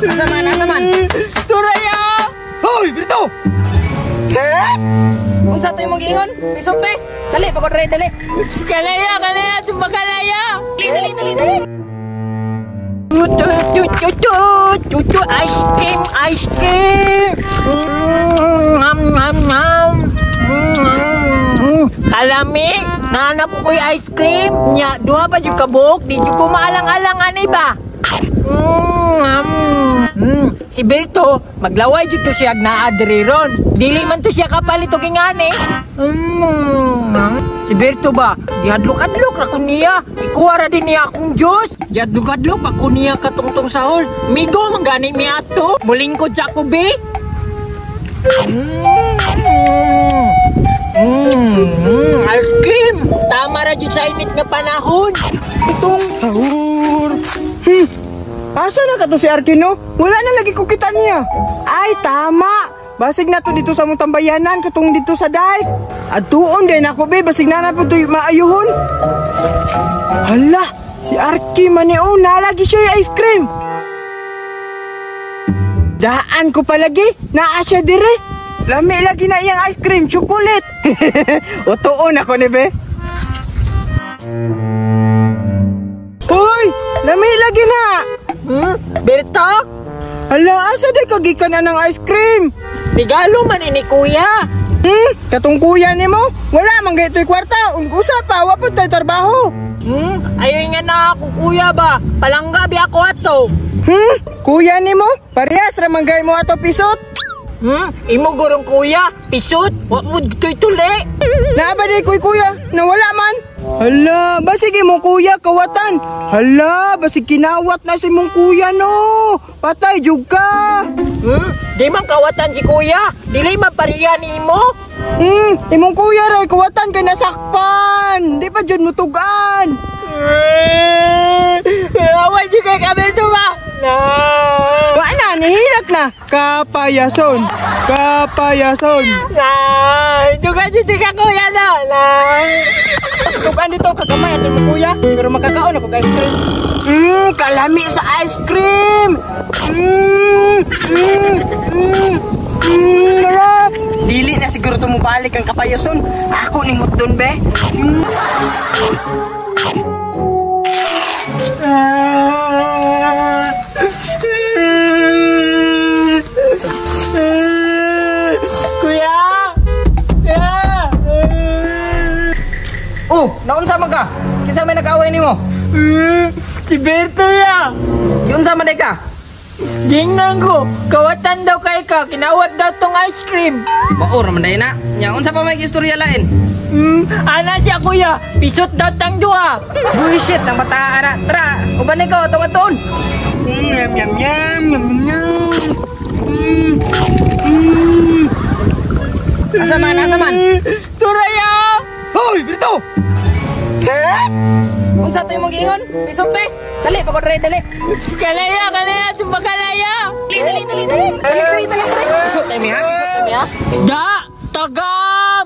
Asa man, asa man? Turaya! Hoy, Berto! Unsa to imong giingon? Pisot pe. Dali pagod re, dali. Kalaya, kalaya, sumba kalaya. Dali, dali, dali, dali. Tutu, tutu, tutu, tutu, ice cream, ice cream. Ngam, ngam, ngam. Kalami, nahanap ko yung ice cream. Nya, duha pa jud kabuok, di jud ko maalang-alang ani ba. Si Berto, maglaway jud to siya naa diri ron. Dili man to siya kapalit og ingani. Si Berto ba, gihadlok-adlok ra ko niya. Ikuha ra din niya akong juice. Gihadlok-adlok pa ko niya katungtong sa hall. Migo man gani mi ato. Mulingkod sa ako be. Ice cream. Tama ra jud sa init nga panahon. Itong sahur. Asa na ka to si Arkino? Wala na lagi ko kita niya. Ay, tama. Basig na to dito sa mong tambayanan, katong dito sa dike. Atuon din ako, be. Basig na na po to'y maayuhon. Hala, si Arki man nalagi siya yung ice cream. Daan ko palagi, naa siya dire. Lami lagi na iyang ice cream, chocolate. Utuon ako ni be. Hoy, lami lagi na. Berto? Hala, asa di ka gikan na ng ice cream? Regalo man ini kuya. Katong kuya nimo? Wala man gaytoy kwarta. Usa pa, wa pud tay trabaho. Ayoy nga na ako kuya ba? Palangga bi ako ato. Kuya nimo? Parehas ra man gay mo ato pisot. Imo gurong kuya, pisot, wa mo toy tuli. Naa ba di koy kuya? Nawala man. Hala, basig imong kuya kawatan. Hala, basig kinawat na si mong kuya no. Patay jud ka. Di man kawatan si kuya. Dili man pareha nimo. Imong kuya ra kawatan kay nasakpan. Di pa jud mutugan. Away jud kay Kaberto ba? Na. Wa na, nihilak na. Kapayason. Kapayason. Na, dugan jud ka kuya na. Na. Tugan dito kagamay ato imong kuya, pero makakaon ako ice cream. Kalami sa ice cream. Sarap. Dili na siguro to mobalik ang kapayason. Ako ning hotdon be. Kuya! Kuya! Oh, naunsa man ka? Kinsa may nag-away nimo? Si Berto ya. Giunsa man day ka? Gingnan ko, kawatan daw kay ka, kinawat daw tong ice cream. Maor man day na. Nya unsa pa may istorya lain? Ana siya kuya, pisot daw tang duha. Bullshit nang bata ana. Tara, uban ko tong aton. Yum yum yum yum yum. Asa man, asa man? Turaya! Hoy, Berto! Unsa to imong giingon? Pisot pe. Dali pagod re, dali. Kalaya, kalaya, sumba kalaya. Dali, dali, dali, dali. Dali, dali, dali, dali. Pisot tayo mi ha, pisot tayo mi ha. Da, tagam.